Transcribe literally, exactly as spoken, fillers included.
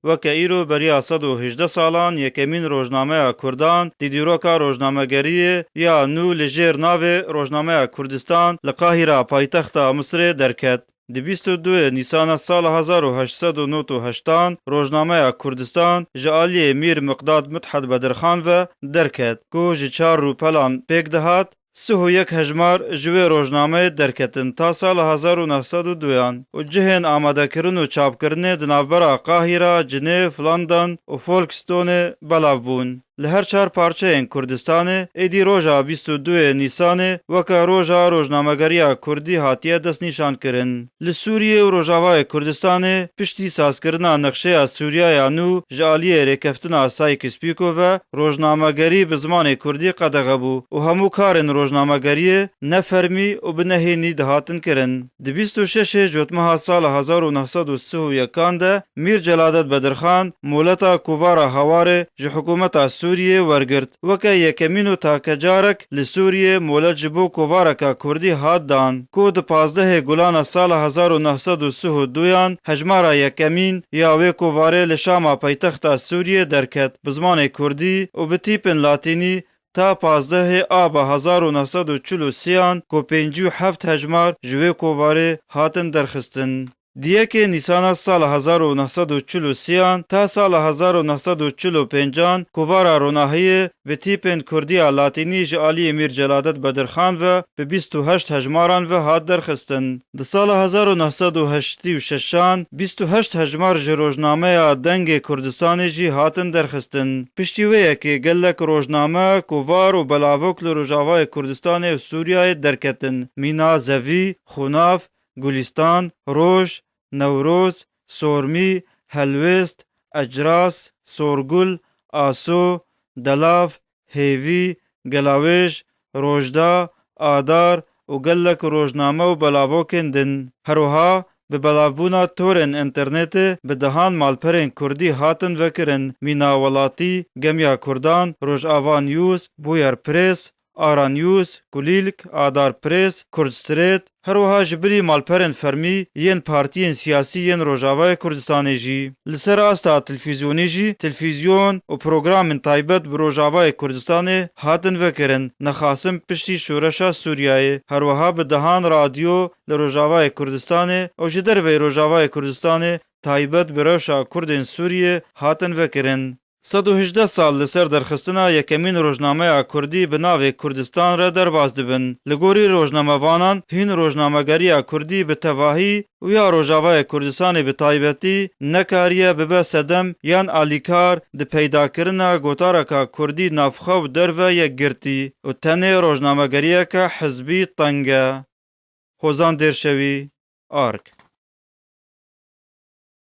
Weke îro beriya sed û hejdeh salan yekemîn rojnameya Kurdan di dîroka rojnamegeriyê ya nû li jêr navê Rojnameya Kurdistan li Qahîra paytexta Misirê derket. Di bîst û duyê Nîsana sala hezar û heşt sed û nod û heştan rojnameya Kurdistan ji aliyê Mîr Miqdad Mithed Bedirxan ve derket, ku ji çar rûpelan pêk dihat, sih û yek hejmar ji wê rojnameyê derketin ta sala hezar û neh sed û duyan û cihên amadekirin û çapkirinê di navbera Qahîra, Cinêv, London û Folkestoneê belav bûn. Li her çar parçeyên Kurdistanê êdî roja bîst û duyê Nîsanê weke roja rojnamegeriya Kurdî hatiye destnîşankirin. Li Sûriyê û Rojavayê Kurdistanê piştî sazkirina nexşeya Sûriyaya nû ji aliyê rêkeftina Sykes-Picot ve rojnamegerî bi zimanê Kurdî qedexe bû û hemû karên rojnamegeriyê ne fermî û bi nehênî dihatin kirin. Di bîst û şeşê Cotmeha sala hezar û neh sed û sih û yekan de Mîr Celadet Bedirxan moleta kovara Hawarê ji hikûmeta Sûriyê wergirt. Weke yekemîn û takecarek li Sûriyê molet ji bo kovareka Kurdî hat dan, ku di pazdehê Gulana sala hezar û neh sed û sih û duyan hejmara yekemîn ya wê kovarê li Şama paytexta Sûriyê derket bi zimanê Kurdî û bi tîpên Latînî ta pazdehê Aba hezar û neh sed û çil û sêyan ku pêncî û heft hejmar ji wê kovarê hatin derxistin. Di yekê Nîsana sala hezar û neh sed û çil û sêyan ta sala hezar û neh sed û çil û pêncan kovara Ronahiyê bi tîpên Kurdiya Latînî ji aliyê Mîr Celadet Bedirxan ve bi bîst û heşt hejmaran ve hat derxistin. Di sala hezar û neh sed û heştê û şeşan bîst û heşt hejmar ji rojnameya Dengê Kurdistanê jî hatin derxistin. Piştî wê yekê gelek rojname, kovar û belavok li Rojavayê Kurdistanê û Sûriyeyê derketin. Mîna Zevî, Xunav, Gulîstan, Roj, Newroz, Sormî, Helwêst, Ecras, Sorgul, Aso, Delav, Hêvî, Gelawêj, Rojda, Adar û gelek rojname û belavokên din. Her wiha bi belavbûna torên înternetê bi dehan malperên kurdî hatin vekirin, mîna Welatî, Gemiya Kurdan, Rojava News, Bûyer Press, Ara News, Kulîlk, Adar Press, Kurdstret, her wiha ji bilî malperên fermî yên partiyên siyasî yên Rojavayê Kurdistanê jî. Li ser asta telfîzyonî jî telfîzyon û programên taybet bi Rojavayê Kurdistanê hatin vekirin, nexasim piştî şoreşa Sûriyeyê. Her wiha bi dehan radyo li Rojavayê Kurdistanê û ji derveyî Rojavayê Kurdistanê taybet bi rewşa Kurdên Sûriyê hatin vekirin. Sed û hejdeh sal li ser derxistina yekemîn rojnameya Kurdî bi navê Kurdistan re derbas dibin. Li gorî rojnamevanan, hîn rojnamegeriya Kurdî bi tevahî û ya Rojavayê Kurdistanê bi taybetî nekariye bibe sedem yan alîkar di peydakirina gotareka Kurdî navxwe û derve yekgirtî û tenê rojnamegeriyeke hizbî teng e. Hozan Dêrşewî, Ark.